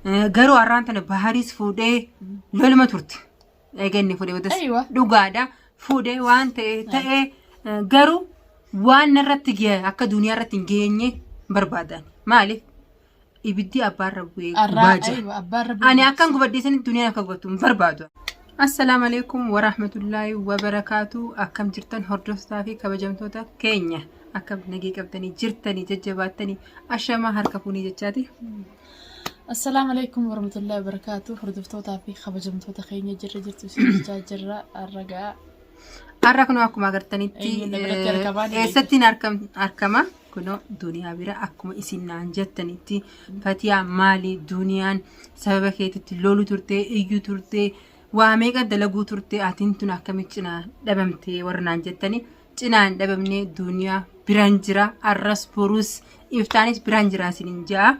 Garuu har'aan tana Bahariis fuudhee loluma turte. Eega inni fuudhee boodas Aywa. dhugaadha. Fuudhee waan ta'e ta'ee garuu waan narratti gahe akka duniyaa irratti hin geenye barbaadan. Maaliif? Ibiddi abbaarra bu'ee gubaa jira. Aywa, abbaarra bu'ee Ani akkan gubadhee sanitti duniyaan akka gubattu hin barbaadu. Assalaamu alaikum warahmatullaahi wabarakaatu. Akkam jirtan hordoftootaa fi kabajamtoota keenya? Akkam nagee qabdanii jirtanii jajjabaattanii? Ashamaa harka fuunee jechaati. Assalaamu alaikum warahmatullahi wabarakaatu. Hordoftootaa fi kabajamtoota keenya, jirra jirtu isin jechaa jirra har'a. Har'a kunoo akkuma agartanitti Eenyuun na biratti argamaa ni eessattiin argama? Kunoo duniyaa bira akkuma isin naan jettanitti, Fatiyaa maali, duniyaan sababa keetitti lolu turte, iyyuu turte, waa meeqa dalaguu turte, atiin tun akkamitti cinaa dhabamte warra naan jettani, cinaa hin dhabamne, duniyaa biraan jira, arras borus iftaanis biraan jira isiniin ja'a.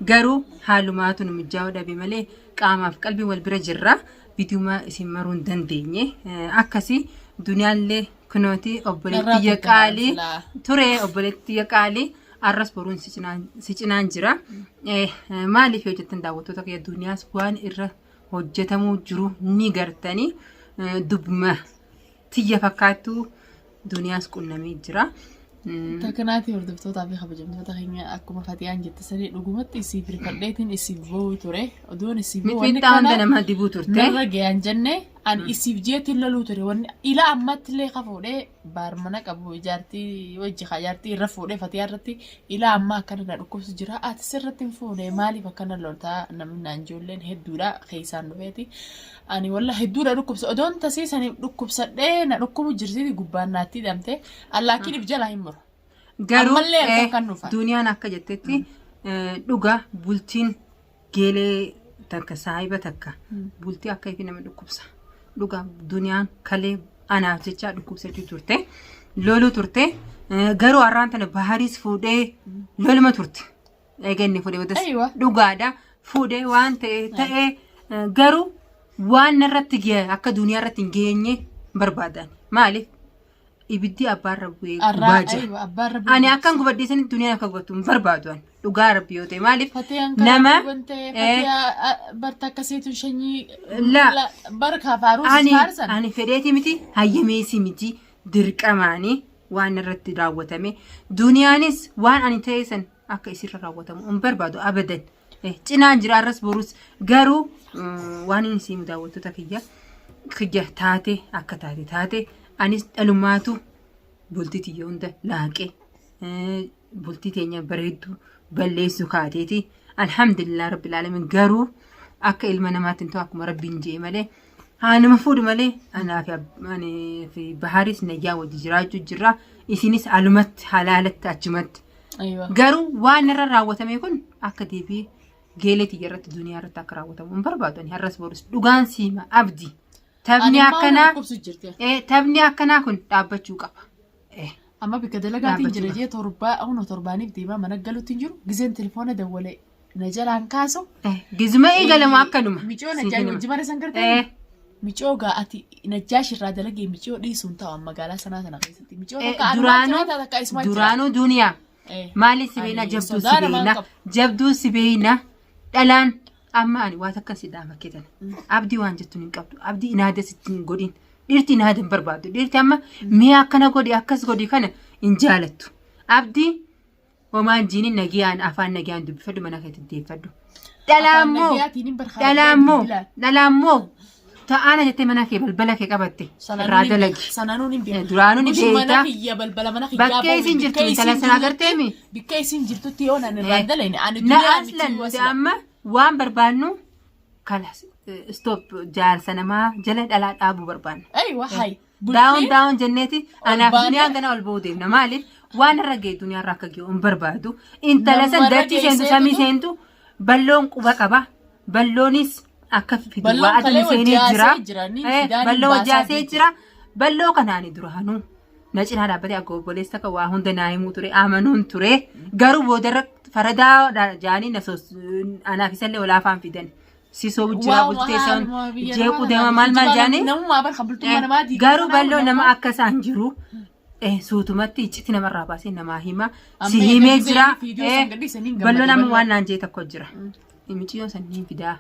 Garuu haalumaatu nu mijaa'uu dhabe malee qaamaaf qalbiin wal bira jirra. Biduma isin maruu hin dandeenye. Akkasii duniyaallee kunooti obboleettiyya Narraa qaalii turte ture, obboleettiyya qaalii, arras boruun si cinaan jira. Maaliif yoo jettan, daawwattoota kiyya, duniyaas waan irra hojjetamuu jiru ni gartanii, dubbuma tiyya fakkaattu duniyaas qunnamee jira. Takkanaati, hordoftootaa fi kabajamtoota keenya, akkuma Fatiyaan jette sanii dhugumatti isiif rifadheetiin isiif boo'u ture. Oduun isiif boo'u wanni Mixmixaa hunda kana nama dibuu turte. Narra gahan jenne ani isiif jeetiin loluu ture. Wanni ila ammatti illee ka fuudhee baarmana qabu ijaartii wajji ka ijaartii irra fuudhee Fatiyaa irratti ila ammaa akkana na dhukkubsu jira. Ati sirratti hin fuune, maaliif akkana loltaa namni naan ijoolleen hedduudha keessaan dhufeeti. Ani walla hedduudha dhukkubsa. Odoon tasii saniif dhukkubsadhee na dhukkubu jirti gubbaan naatti hidhamte. Allaakiin if jalaa hin muru. Garuu Ammallee halkan kan dhufan. Duniyaan akka jettetti dhuga bultiin geelee takka saahiba takka bultii akka ifi nama dhukkubsa. Dhuga duniyaan kalee anaaf jechaa dhukkubsachuu turte. Loluu turte. Garuu har'aan tana Bahariis fuudhee loluma turte. Eega inni fuudhee boodas Aywa. dhugaadha. Fuudhee waan ta'e ta'ee garuu waan narratti gahe akka duniyaa irratti hin geenye barbaadan. Maaliif? Ibiddi abbaarra bu'ee gubaa jira. Aywa, abbaarra bu'ee. Ani akkan gubadhee sanitti duniyaan akka gubattu hin barbaadu ani. Dhugaa rabbi yoo ta'e, maaliif Fatiyaan nama kana wante Fatiyaa barta akkasiitu shanyii La. Barka faaruu ani faarsan. ani fedheeti miti, hayyameesi miti, dirqamaanii waan irratti raawwatame. Duniyaanis waan ani ta'e san akka isirra raawwatamu hin barbaadu abadan. Cinaan jira arras borus, garuu waan inni siim daawwattoota kiyya kiyya taate akka taate taate, anis dhalumaatu bultii tiyya hunda laaqee bultii teenya bareedduu balleessu kaateeti. Alhamdulillah rabbil alamin, garuu akka ilma namaatti hin ta'u, akkuma rabbiin jee malee haa nama fuudhu malee, anaa fi ani fi Baharis nayyaa wajji jiraachuu jirra. Isinis alumatti halaalatti achumatti. Aywa. Garuu waan irra raawwatame kun akka deebi'ee geelee tiyya irratti, duniyaa irratti akka raawwatamu hin barbaadu ani har'as borus, dhugaan siima abdi. Taphni Ani immoo akkanaa dhukkubsu jirti. Taphni akkanaa kun dhaabbachuu qaba. Amma bikka dalagaatiin Dhaabbachuu jira qaba. jee torbaa huno torbaaniif deemaa mana galuutti hin jiru. Gizeen telefoona dawwalee na jalaan kaasu. Gizuma eegalamu akkanuma. Micoo Siif Najjaash hinima. wajji mana san gartee. Micoo gaa ati Najjaash irraa dalagee micoo dhiisuun ta'u magaalaa sanaa sana keessatti. Micoo takka anumaan Duraanuu jiraata, takka isumaan jiraata. duraanuu duniyaa maali si beeyna Ani jabduu si sodaa namaan beeyna qabu. jabduu si beeyna. Dhalaan amma ani waa takka si dhaama keetan abdii waan jettuun hin qabdu, abdii inaada sitti hin godhin. Dhiirti inaada hin barbaaddu. Dhiirti amma mi'a akkana godhi akkas godhi kana hin jaalattu. Abdii homaan jiini nagiyaan afaan nagiyaan dubbifadhu, mana keetti deeffadhu. Dhalaa Afaan immoo nagayaatiin hin barbaadu. dhalaa immoo dhalaa immoo ta'aana jettee mana kee balbala kee qabatte irraa dalagi. Sananuun hin beeku. Duraanuu ni Mushi mana beekta. kiyya balbala mana kiyyaa Bakkee ba'u, isin bikka jirtu intala isin sana jirtutti- agarteemi? Bikka isin jirtutti yoo nan irraa dalane ani Na duniyaa miti aslan nuti wasla. amma waan barbaannu kalas stop, jaarsa namaa jala dhalaa dhaabuu barbaanna. Aywa hay. Daawun daawun jenneeti anaaf baanee- duniyaan gana ol ba'uu deemna. Maaliif waan irra ga'e duniyaa irra akka ga'u hin barbaadu. Intala san Namarra dachii seentu geessee samii tutu- seentu balloon quba qaba. Balloonis akka fidu Balloon waa kalee aduu seenee wajji jira. haasa'ee jira, ni fidaan hin Balloo wajji baasaa haasa'ee jechuudha. jira. Balloo kanaani duraanuu na cinaa dhaabbatee akka obboleessa akka waa hunda naa himuu ture, amanuun ture. Garuu boodarra faradaa jaanii na sos anaaf isallee walaafaan fidan. Si sobu jira, bultii teessan jeequu deema, maal maal jaanii. Namummaa bar kan bultummaa namaa diigu. Garuu bal'oo nama akka isaan jiru suutumatti icciti namarraa baasee namaa hima. Si Amma himee egaa jira. viidiyoo san gadhiisanii hin Bal'oo gammadu nama bal'oo. waan naan jee tokko jira. Miciyyoon san niin fidaa.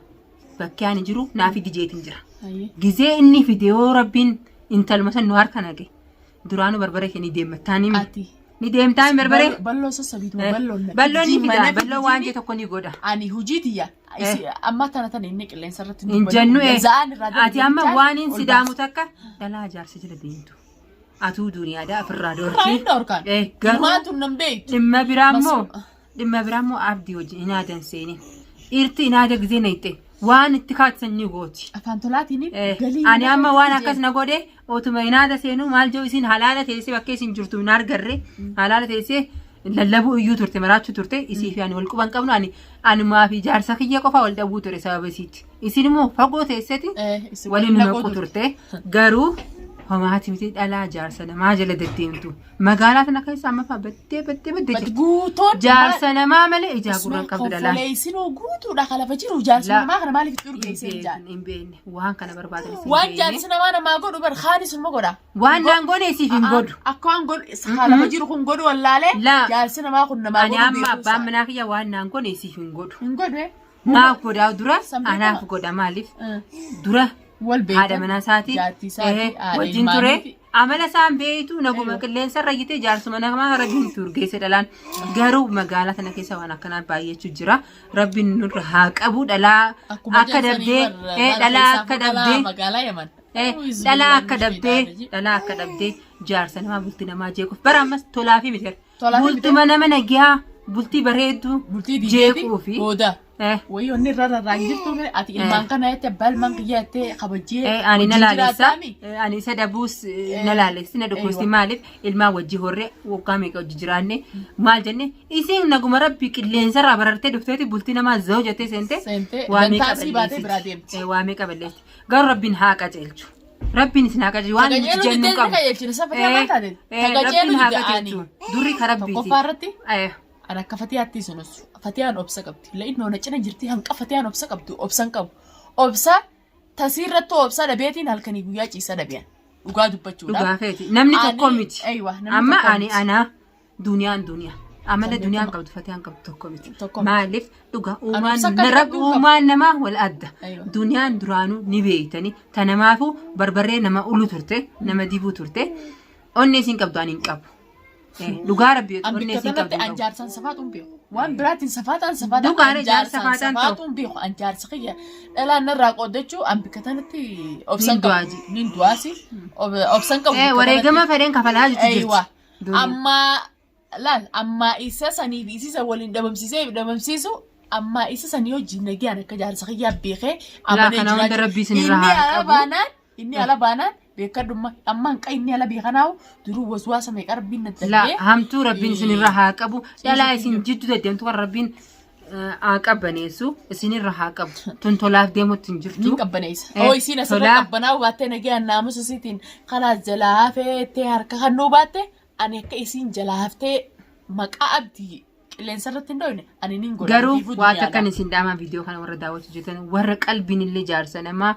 Bakkee ani jiru naa fidi jeetiin jira. Hayyee. Gizee inni fide yoo Rabbiin intaluma san nu harka naqe. Duraanuu barbaree kee ni deemmattaa ni Ati. ni deemtaa hin barbaree. Balloo sassabiituma balloon na Balloon ni fidii, fida. mana Balloon waan fidiini. jee tokko ni godha. Ani hojii tiyya. Amma tana tana inni qilleensa irratti Hin jennu ee. Za'aan irraa Ati amma waan hin ol sidaamu takka dhalaa jaarsa jala deemtu. Atuu duniyaadhaa ofirraa Irraa dhoorki. hin dhorkan. Garuu Ilmaan tun nan beektu. dhimma biraa immoo Mas- dhimma biraa immoo abdii wajjin hin aadan seenin. Dhiirti hin aada gizee nayxe waan itti kaatsan ni gooti. Afaan tolaatiin galii Ani nama amma waan tolti akkas na godhe otuma hin aada seenuu maal jedhu isin halaala teessee bakkee isin jirtu hin argarre halaala teessee lallabuu iyyuu turte maraachuu turte isii fi ani wal quban qabnu ani anumaa fi jaarsa kiyya qofa wal dhabuu ture sababa isiitti. Isin immoo fagoo teesseti Isin waliin waliin naquu naquu turte garuu homaati miti dhalaa jaarsa namaa jala deddeemtu magaalaa tana keessa amma faa baddee baddee baddee Bat jirti. guutoon Jaarsa namaa malee ijaa gurra hin qabdu dhalaan. Konfoleessinuu guutuudha kan lafa jiru jaarsa La- namaa kana maaliif itti Hin urgeessee hin jaan. beekne hin beekne waan kana barbaadan hin Waan beekne. jaarsi namaa namaa godhu bar kaanis immoo godha. Waan naan goone siif hin godhu. Akka waan godhu kan lafa jiru kun godhu wallaalee La. jaarsi namaa kun namaa Ani godhu amma beekuu abbaan isaa. manaa kiyya waan naan goone siif hin godhu. Hin godhu eh. Naaf godhaa dura San beekama. anaaf godha maaliif dura Wal beekan. haadha manaa isaatii Jaartii isaatii, haadha wajjin ture ilmaaniiti. amala isaan beeytu naguma Eeywa. qilleensa irra jitee jaarsuma namaa rabbiin itti urgeesse dhalaan garuu magaalaa tana keessa waan akkanaa baay'achuu jira rabbiin nurra haa qabu dhalaa Akkuma akka jettanii dabdee warra dhalaa keessaa akka fuudhalaa dabdee magaalaa Yaman. Dhalaa akka dabdee dhalaa akka dabdee jaarsa namaa bultii namaa jeequuf bara ammas tolaa fi miti Tolaa fi miti. bultuma nama nagiyaa bultii bareedduu Bultii diigeeti jeequu fi booda. Wayii onni irra rarraan jirtu mee ati ilmaan kana jette abbaa ilmaan kiyyaa jettee kabajjee Ani na wajjin laalessa jiraataami. ani isa dhabuus na laalessi na dhukkubsi Eeywa. maaliif ilmaan wajji horree waggaa meeqa wajji jiraanne maal jenne isiin naguma rabbi qilleensarraa barartee dhufteeti bultii namaa za'u jettee seente Seentee waa meeqa dantaa sii baatee biraa balleessiti. deemti. Waa meeqa balleessiti garuu rabbiin haa qajeelchu rabbiin isin haa qajeelchu waan nuti Tagajeeluu jennu diddee qabu qajeelchine safataa maal taate? Tagajeeluu rabbiin haa didde ani. qajeelchu durri ka rabbiiti Tokkoffaa irratti An akka fatiyaatti isin obsu. Fatiyaan obsa qabdi. La'innoo na cina jirti hanqa fatiyaan obsa qabdu obsa hin qabu. Obsa tasii irratti obsa dhabeetiin halkanii guyyaa ciisa dhabean. Dhugaa dubbachuudhaaf. Dhugaa keeti. Namni Ani- tokko miti. Aywa, namni Amma tokko ani miti. ana duniyaan duniyaa. Amala Kan duniyaan beekama. qabdu fatiyaan qabdu tokko miti. Tokko miti. Maaliif dhugaa uumaan obsa akka narra qabdu hin qabu. uumaan namaa wal adda. Aywa. Duniyaan duraanuu ni beeytani. Tanamaafuu barbarree nama ulu turte, nama dibuu turte. Onnee isiin qabdu ani hin qabu. Dhugaa rabbi An onnee bikka isiin tanatti qabdu hin an qabu. jaarsaan safaatuun beeku. Waan biraatiin safaataan safaataan Dhugaadha, an jaarsa jaarsaan faataan ta'u. safaatuun beeku. An jaarsa kiyya dhalaan narraa qooddachuu an bikka tanatti obsan Nin qabu. du'aaji. Nin du'aasi. Obsan qabu. Bikka Wareegama tanatti. fedheen kafalaa jechu jirti. Eeywa. Duuniyaa. Ammaa laal ammaa isa saniif isisa waliin dhabamsiisee dhabamsiisu ammaa isa sanii wajjin nagayaan akka jaarsa kiyyaa beekee Laa amanee kana hunda jiraachuu. rabbii isinirra Inni haa ala qabu. baanaan Inni ala baanaan beekadhumma amma hanqa inni ala beekanaawu duruu waswaasa meeqa rabbiin na Laa darbee hamtuu rabbiin isinirra haa qabu. Dhalaa Ciisutti isin jiru. jiddu deddeemtu kan rabbiin haa qabbaneessu isinirra haa qabu. Tun tolaaf deemutti hin ni jirtu. qabbaneessa. Hoo isiin asirra Tolaa qabbanaa'u baattee nagayaan naamusa isiitiin kalaas jalaa hafeettee harka kannuu baatte ani akka isiin jalaa haftee maqaa abdii qilleensa irratti hin dhoyne ani nin godha. Garuu Ofiifuu waa duniyaadha. takkan isin dhaamaa viidiyoo kana warra daawwachuu jirtan warra qalbiin illee jaarsa namaa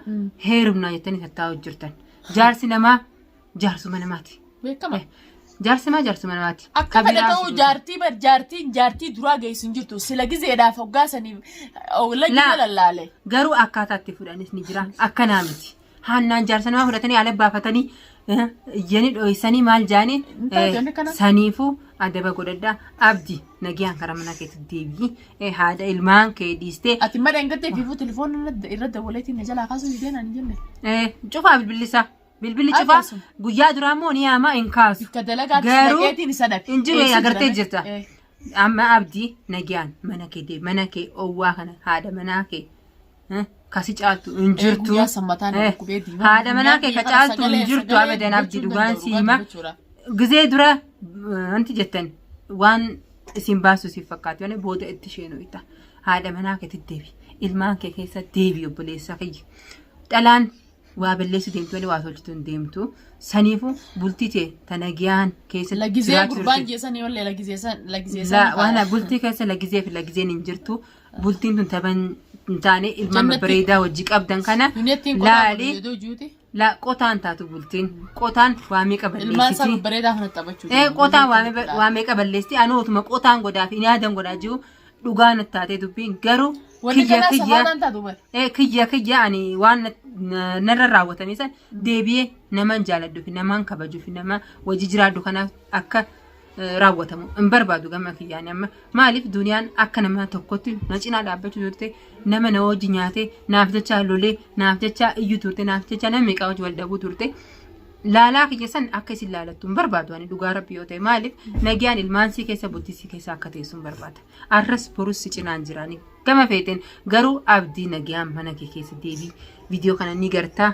heerumnaa jettanii tattaa'u jirtan. Jaarsi namaa jaarsuma namaati. Beekama. Jaarsi namaa jaarsuma namaati. Akka fedhe Kabiraa ta'uu jaartii bar jaartiin jaartii duraa geessu hin jirtu. Sila gizeedhaaf hoggaasaniif lagina Laa. lallaale. Garuu akkaataa itti fudhanis ni jira. Akkanaa miti. Haannaan jaarsa namaa fudhatanii ala baafatanii iyyanii dho'isanii maal jaanii Hin taatu inni kana. saniifuu adaba godhadhaa abdi nagiyaan karaa mana keetti deebi'i haadha ilmaan kee dhiistee Ati mada hin gattee fiifuu telefoona irra dawwaleetiin na jalaa kaasuu didee naan hin jenne. Cufaa bilbillisaa bilbilli cufaa Akkasuma. guyyaa duraa immoo ni yaamaa hin kaasu. Bikka dalagaatti Garuu dhaqeetiin isa dhabe. hin jiru Eessa agartee jira? jirta. Amma abdii nagiyaan mana kee deemi mana kee owwaa kana haadha manaa kee Kasi caaltu hin jirtu. Guyyaa sammataa na dhukkubee diimaa. Haadha manaa kee ka caaltu hin jirtu abadan abdi dhugaan si hima. Gizee dura wanti jettan waan isin baasu siif fakkaatu yoo booda itti isheen itta. Haadha manaa keetti deebi. Ilmaan kee keessa deebi obboleessa kiyya. Dhalaan waa balleessu deemtu malee waa tolchitu hin deemtu. Saniifuu bultii tee ta nagiyaan keessa Lagizee jiraachuu gurbaan jirti. jeesanii ollee lagizee san lagizee La san. waan bultii keessa lagizee fi lagizeen hin jirtu. Bultiin tun taban hin taane ilmaan Jannatti- babbareedaa hojii qabdan kana Duniyattiin qotaa laali godhu juuti. la qotaan taatu bultiin qotaan waa meeqa Ilmaan isaa balleessiti. babbareedaa kana taphachuu. Qotaan waa meeqa balleessiti anuu otuma qotaan godhaa fi yaadan godhaa jiru dhugaa natti taatee dubbiin garuu Wanni Kiyya kanaa kiyya safaataan taatu bara. Kiyya kiyya ani waan narra raawwatame san deebi'ee naman jaaladhu fi naman kabaju fi nama wajji jiraadhu kanaaf akka raawwatamu hin barbaadu gama kiyyaan amma maaliif duniyaan akka nama tokkotti na cinaa dhaabbachuu turte nama na wajji nyaatee naaf jecha lolee naaf jecha iyyu turte naaf jecha nama meeqaa wajji wal dhabuu turte laalaa kiyya san akka isin laalattu hin barbaadu ani dhugaa rabbi yoo ta'e maaliif nagiyaan ilmaan sii keessa bultii sii keessa akka teessu hin barbaada arras borus si cinaan jiraani gama feeteen garuu abdii nagiyaan mana kee keessa deebii viidiyoo kana ni gartaa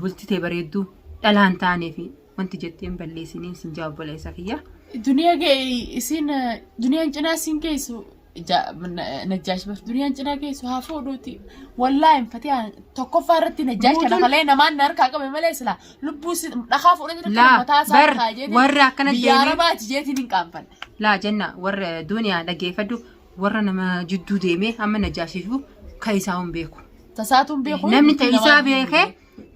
bultii tee bareedduu dhalaan taanee fi wanti jettee hin balleessiniin sin jaa obboleessa kiyya. Duniyaa ga'e isiin duniyaan cinaa siin geessu Najjaash bar duniyaan cinaa geessu haa fuudhuuti. Wallaahi hin fatee tokkoffaa irratti Najjaash kana Guutuun- kalee namaan na harkaa qabe malee silaa lubbuu si dhakaa fuudhee Laa, mataa isaa bar kaa jeetiin warra akkana biyya deemee- Arabaati jeetiin hin qaanfanne. Laa jenna warra duniyaa dhaggeeffadhu warra nama jidduu deemee amma Najjaashiifu ka isaa hin beeku. Tasaatuun beeku. Namni ta isaa beekee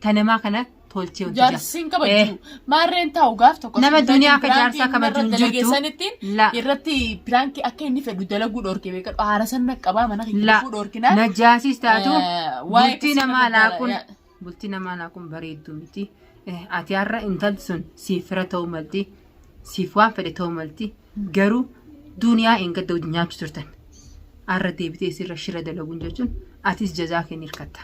ta namaa kana tolchee hojjeta. Jaarsiin kabaju. Maarreen taa'u gaaf tokko. Nama asirratti duniyaa akka piraankii jaarsaa inni kabaju hin irra dalage jirtu. sanittiin La. irratti piraankii akka inni fedhu dalaguu dhorke beekadhu. Haara san qabaa mana kiyya La. dhufuu dhorkinaa. Najjaasiis taatu Waa'ee bultii akkasii namaa kana laaquun yaa- bultii namaa laaquun bareedduu miti. Ati har'a intalli sun siif fira ta'uu malti. Siif waan fedhe ta'uu malti. Garuu duniyaa hin gadda wajjin nyaachuu turtan. Har'a deebitee sirra shira dalaguun jechuun atis jazaa kee ni hirkatta.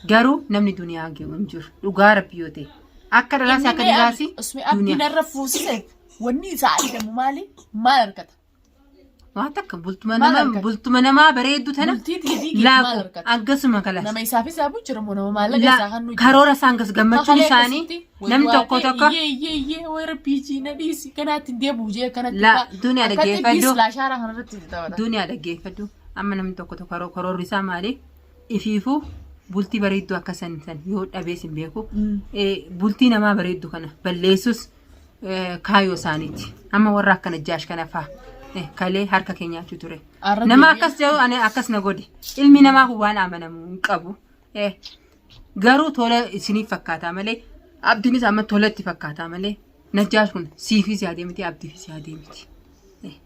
Garuu namni duniyaa ge'u hin jiru. Dhugaa rabbi yoo ta'e. Akka dhalaas akka dhiiraas Usmi abdiin duniyaa. irra fuusiseef wanni isaa argamu maali? Maal argata? Waan takka bultuma Maal nama argata? bultuma namaa bareeddu tana Bultii tiitii maal laaqu argata? akkasuma kalas. Nama isaafis haa jira moo nama maallaqa isaa kan nu jira? Karoora isaan gas gammachuun isaanii namni tokko tokko Iyyee iyyee iyyee way rabbii jii na dhiisi kanaatti hin deebi'u jee kanatti La, duniyaa dhaggeeffadhu. Laashaaraa kanarratti taphata. Duniyaa dhaggeeffadhu amma namni tokko tokko karoorri isaa maali? Ifiifuu bultii bareedduu akka san san yoo dhabees hin beeku. Bultii namaa bareeddu kana balleessus kaayyoo isaaniiti. Amma warra akka Najjaash kana faa kalee harka kee nyaachuu ture. Arra Nama deebi'ee- akkas jedhu ani akkas na godhe. Ilmi namaa kun waan amanamu hin qabu. Garuu tola isiniif fakkaataa malee abdiinis amma tola itti fakkaataa malee Najjaash kun siifis yaadee miti abdiifis yaadee miti.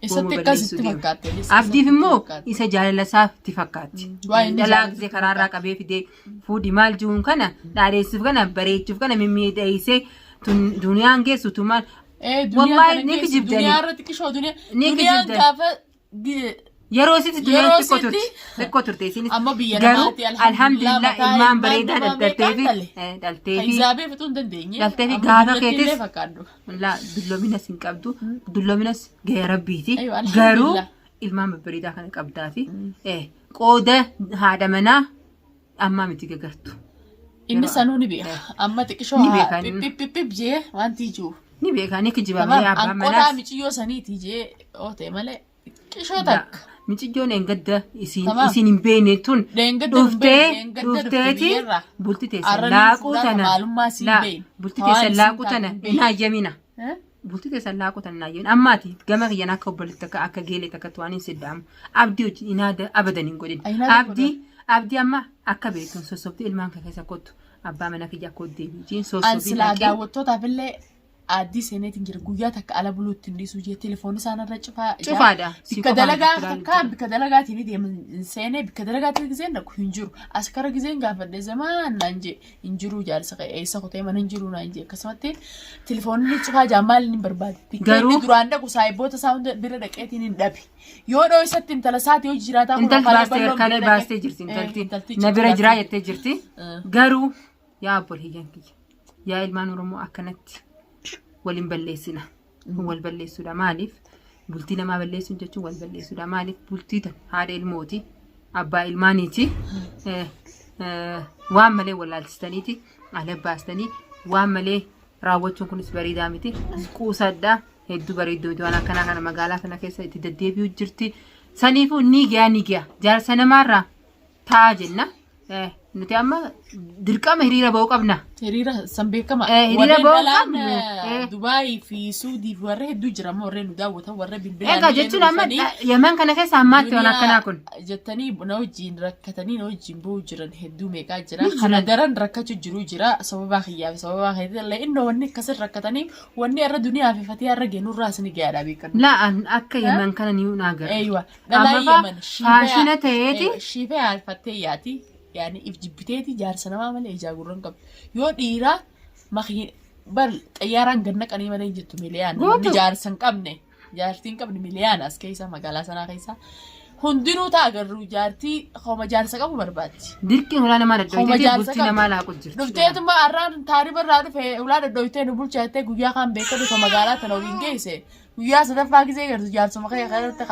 Isatti Gooma akkas balleessuu itti deema. fakkaate. Isatti Abdiif immoo fakkaate. isa jaalala isaaf itti fakkaatti. Waa inni Dhalaa jaalatu gisee itti karaarraa qabee fidee fuudhi maal jiruun kana dhaadheessuuf kana bareechuuf kana mimmiidheessee tun duniyaan geessu tumaan Duniyaan Wallaahi kana ni geessu, kijibdani. Duniyaa irratti qishoo duniyaa. Ni Duniyaan kijibdani. gaafa Yeroo isitti Yeroo duniyaan xiqqoo turte. isitti- Xiqqoo turte isinis. Amma biyya Garuu namaatti alhamdulillah alhamdulillah mataa ilmaan ilmaan bareedaa namaa dhalteefi meeqaan dhale? dhalteefi Hisaabee fixuu hin dandeenye. Dhalteefi Amma gaafa dullatti keetis- illee fakkaadhu. Laa dulloominas hin qabdu. Dulloominas gahee rabbiiti. Aywa, Garuu alhamdulillah. ilmaan babbareedaa kana qabdaafi qooda haadha manaa ammaa miti gagartu. Inni sanuu ni beeka. Amma xiqishoo Ni haa beeka inni. pip pip pip jee wanti jiru. Ni beeka ni kijiba malee Tamaam abbaan anqotaa manaas. miciyyoo saniiti jee oo ta'e malee xiqishoo takka. Miciyyoon eengadda isiin Tamaam. isiin hin beekne tun Dheengadda hin dhuftee beekne, dheengadda dhufte dhufteeti biyyarraa. bulti teessan Arra ni laaquu fuudhaa tana maalummaa siin laa beekne. bulti Tawaan teessan isiin laaquu taate tana hin hin beekne. hayyamina. Eh? Bulti teessan laaquu tana hin hayyamina. Amma ati gama kiyyan akka obboleetti takka akka geelee takka waan hin siddaamu. Abdii wajjin inaada abadan hin godhin. Inaada Abdii abdii amma akka beektuun sossobdee ilmaan kee keessa kottu abbaa mana kiyya akka deebiitiin An sossobii silaa dhaqee. daawwattootaaf illee aaddii seeneetiin jira guyyaa takka ala buluu ittiin dhiisuu jee telefoonni isaan irra cufaa jira. Cufaadha. Si Bikka qofaan dalagaa irratti takka bikka dalagaatiin ni deema hin seenee bikka dalagaatiin giseen dhaqu hin jiru. As kara giseen gaafadhe zamaan naan jee hin jiru jaarsa ka'e eessa kutee mana hin jiru naan jee akkasumatti telefoonni ni cufaa jaa maal inni barbaade. Bikka Garuu- inni duraan dhaqu saayiboota isaa hunda bira dhaqeetiin hin dhabe. Yoo dhoo isatti intala isaati yoo jiraataa kun Intalti kalee baastee bal'oon kalee bira dhaqee- baastee jirti intalti. Intalti Na bira jiraa baastee jettee jirti. Eh. Garuu yaa obboleeyyan kiyya yaa ilmaan Oromoo akkanatti waliin balleessina. Kun wal balleessuudha maaliif? Bultii namaa balleessuun jechuun wal balleessuudha maaliif? Bultii tan haadha ilmooti abbaa ilmaaniiti. Eh, eh, Waan malee wallaalchistaniiti ala baastanii waan malee raawwachuun kunis bareedaa miti. Quusadhaa hedduu bareedduu miti waan akkanaa kana magaalaa kana keessa itti deddeebi'u jirti. Saniifuu ni ga'a ni ga'a jaarsa namaarraa taa'aa jenna. Nuti amma dirqama hiriira ba'uu qabna. Hiriira san beekama. Hiriira Warreen ba'uu dhalaan qabnu. Dubaayii fi Suudii fi warra hedduu jira amma warreen nu daawwatan warra bilbilaan Egaa illee nu jechuun amma dhufanii Yaman kana keessa ammaatti waan duniyaa akkanaa kun. jettanii na wajjin rakkatanii na wajjin ba'uu jiran hedduu meeqaa jira. Ni Kana jiran. daran rakkachuu jiru jira sababaa kiyyaa fi sababaa keetii illee innoo wanni akkasin rakkatanii wanni irra duniyaa fi fatiyaa irra geenurraa isin gahaadha beekan. Laa an akka Yaman kana ni agarra. Eeywa. Amma Dhalaan faa Yaman faashina ta'eeti. shiifee haalfattee yaati. Yaani if jibbiteeti jaarsa namaa malee ijaa gurra hin qabdu. Yoo dhiiraa makii bar xayyaaraan gad naqanii malee hin jettu miliyaana. Namni Guutu. jaarsa hin qabne jaartii hin qabne miliyaana as keessa magaalaa sanaa keessa. Hundinuu ta'a garuu jaartii homa jaarsa qabu barbaaddi. Dirqiin ulaa namaa Homa dadhoyteeti jaarsa bultii qabdi. namaa laaqu jirti. Dhufteetuma har'aan taariba irraa dhufe ulaa dhadhooytee nu bulcha jettee guyyaa kaan beekadhu ka magaalaa tana waliin geesse. Guyyaa sadaffaa gisee gartu jaarsuma kee kanatti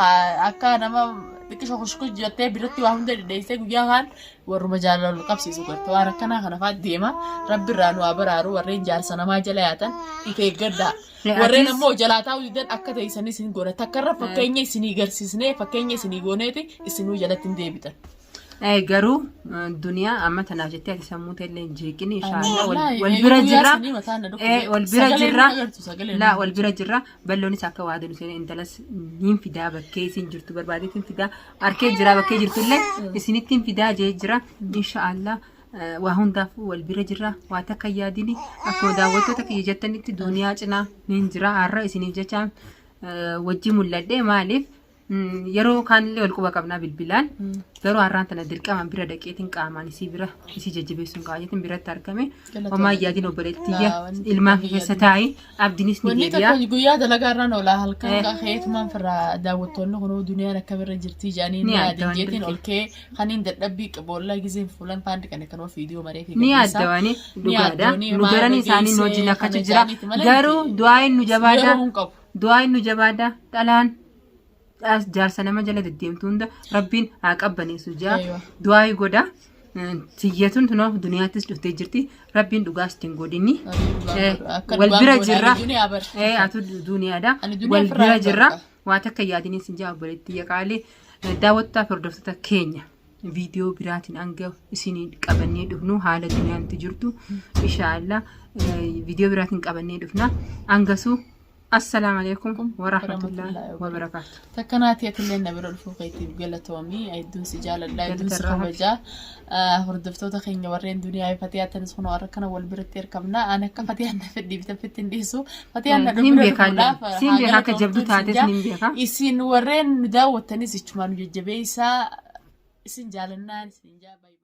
akka nama xiqqisho kushkush jettee biratti waa hunda dhidheessee guyyaa kaan warruma jaalala wal qabsiisu garte waan akkanaa kana fa'aa deema rabbi irraa nu haa baraaru warreen jaarsa namaa jala yaatan if eeggadhaa. Warreen ammoo jalaa taa'uu didan akka teessanis hin goone takkarra fakkeenya isinii garsiisnee fakkeenya isinii gooneeti isinuu jalatti hin deebitan. Garuu duniyaa amma tanaaf jettee ati sammuu teellee hin jeeqini inshaallah Wallaahi, wal bira guyyaa jirra. sanii mataan na dhukkube. Wal bira Sagalee jirra. nu agartu, sagalee nu Laa wal bira jirra. Balloonis akka waada nu seenee intalas niin fidaa bakkee isin jirtu barbaadeetiin fidaa arkee jira bakkee jirtullee isinitti hin fidaa jee jira inshaallah. Waa hundaafuu wal bira jirra waa takka hin yaadini akkuma daawwattoota kiyya jettanitti duniyaa cinaa niin jira har'a isiniif jecha wajji mul'adhe maaliif Yeroo kaanillee wal quba qabnaa bilbilaan. Garuu har'aan tana dirqamaan bira dhaqeetiin qaamaan isii bira isii jajjabeessuun qaba jeetiin biratti argame. Galatoomii. Homaa yaadin obboleettiyya Laa, wanti ilmaan tokko kee keessa yaadin. taa'i abdiinis ni Wanni deebi'a. tokko guyyaa dalagaa irraan oolaa halkan keetumaan firraa daawwattoonni kunuu duniyaan akkamirra jirtii jedhanii Ni ni yaadin yaaddawan jeetiin dirqi. ol kee kaniin dadhabbii qabu ollaa gizeen fuulan faandi kan akkanuma fiidiyoo maree fi Ni gadhiisaa. yaaddawani Ni dhugaadha. yaaddooni Nu maal garanii irra isaanii nu wajjin geessee akkachu kana jira. jaaniiti malee Garuu miti. du'aayin nu jabaadha. Yeroo hin qabu. Du'aayin nu jabaadha. Dhalaan Jaarsa nama jala deddeemtu hunda rabbiin haa qabbaneessu jaa Aywa. du'aayi godha. Tiyyatun tunoo duniyaattis dhuftee jirti. Rabbiin dhugaas ittiin godhini. Rabbiin dhugaa godhu. Akka Wal dhugaan bira godha. jirra. Ani duniyaa bar. Atu duniyaadha. Ani duniyaa Wal ofirraa bira hin jirra. barka. Waa takka yaadiniin sin jaa obboleettii qaalii. Daawwattoota fi hordoftoota keenya viidiyoo biraatiin hanga isin qabannee dhufnu haala duniyaan itti jirtu inshaallah viidiyoo biraatiin qabannee dhufna. Hangasuu Assalaamu alaikum warahmatullahi wabarakaatu. Takka naati atillee na bira dhufuu keetiif galatoomi. Hedduun si jaaladha, hedduun si Galatarraa hafi. kabaja. Hordoftoota keenya warreen duniyaa fi Fatiyaa tanis kunoo har'a kana wal biratti argamna. Ani akka Fatiyaan na fedhiif taffitti hin dhiisu. Fatiyaan na Niin bira beeka illee. dhufuudhaaf Siin haa beeka akka jabduu galatoomtuun isin taates jaa. niin beeka. Isin warreen nu daawwattanis ichumaan nu jajjabeessaa. Isin jaalannaan isin jaa. Baay'ee.